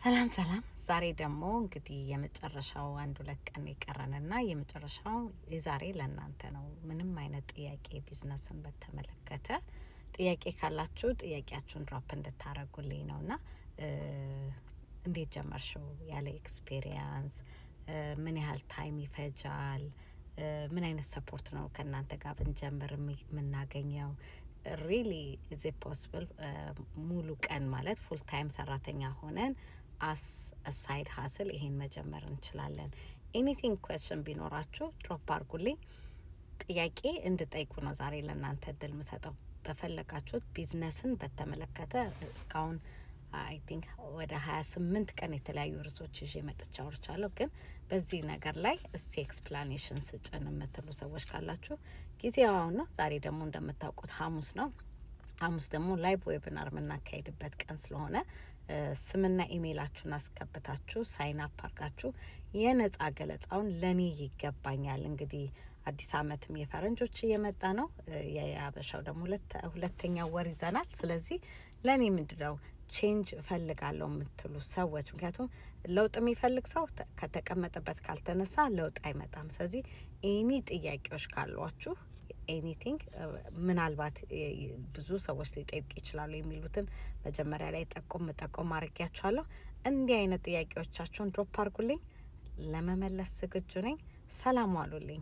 ሰላም ሰላም። ዛሬ ደግሞ እንግዲህ የመጨረሻው አንድ ሁለት ቀን የቀረንና የመጨረሻው የዛሬ ለእናንተ ነው። ምንም አይነት ጥያቄ፣ ቢዝነስን በተመለከተ ጥያቄ ካላችሁ ጥያቄያችሁን drop እንድታደርጉልኝ ነው። እና እንዴት ጀመርሽው ያለ experience፣ ምን ያህል time ይፈጃል፣ ምን አይነት support ነው ከእናንተ ጋር ብንጀምር የምናገኘው፣ really is it possible ሙሉ ቀን ማለት full time ሰራተኛ ሆነን as side hustle ይሄን መጀመር እንችላለን? Anything question ቢኖራችሁ drop አድርጉልኝ። ጥያቄ እንድጠይቁ ነው ዛሬ ለእናንተ እድል ምሰጠው። በፈለጋችሁት ቢዝነስን በተመለከተ እስካሁን I think ወደ 28 ቀን የተለያዩ ርዕሶች ይዤ መጥቻ አውርቻለሁ። ግን በዚህ ነገር ላይ እስቲ explanation ስጭን የምትሉ ሰዎች ካላችሁ ጊዜው አሁን ነው። ዛሬ ደግሞ እንደምታውቁት ሐሙስ ነው። ሐሙስ ደግሞ live webinar የምናካሄድበት ቀን ስለሆነ ስምና ኢሜይላችሁን አስገብታችሁ sign up አድርጋችሁ የነጻ ገለጻውን ለእኔ ይገባኛል። እንግዲህ አዲስ አመትም የፈረንጆች እየመጣ ነው። የአበሻው ደግሞ ሁለተኛው ወር ይዘናል። ስለዚህ ለእኔ ምንድነው change እፈልጋለሁ የምትሉ ሰዎች፣ ምክንያቱም ለውጥ የሚፈልግ ሰው ከተቀመጠበት ካልተነሳ ለውጥ አይመጣም። ስለዚህ any ጥያቄዎች ካሏችሁ፣ anything ምናልባት ብዙ ሰዎች ሊጠይቁ ይችላሉ የሚሉትን መጀመሪያ ላይ ጠቆም ጠቆም አድርጊያችኋለሁ። እንዲህ አይነት ጥያቄዎቻችሁን drop አድርጉልኝ፣ ለመመለስ ዝግጁ ነኝ። ሰላም ዋሉልኝ።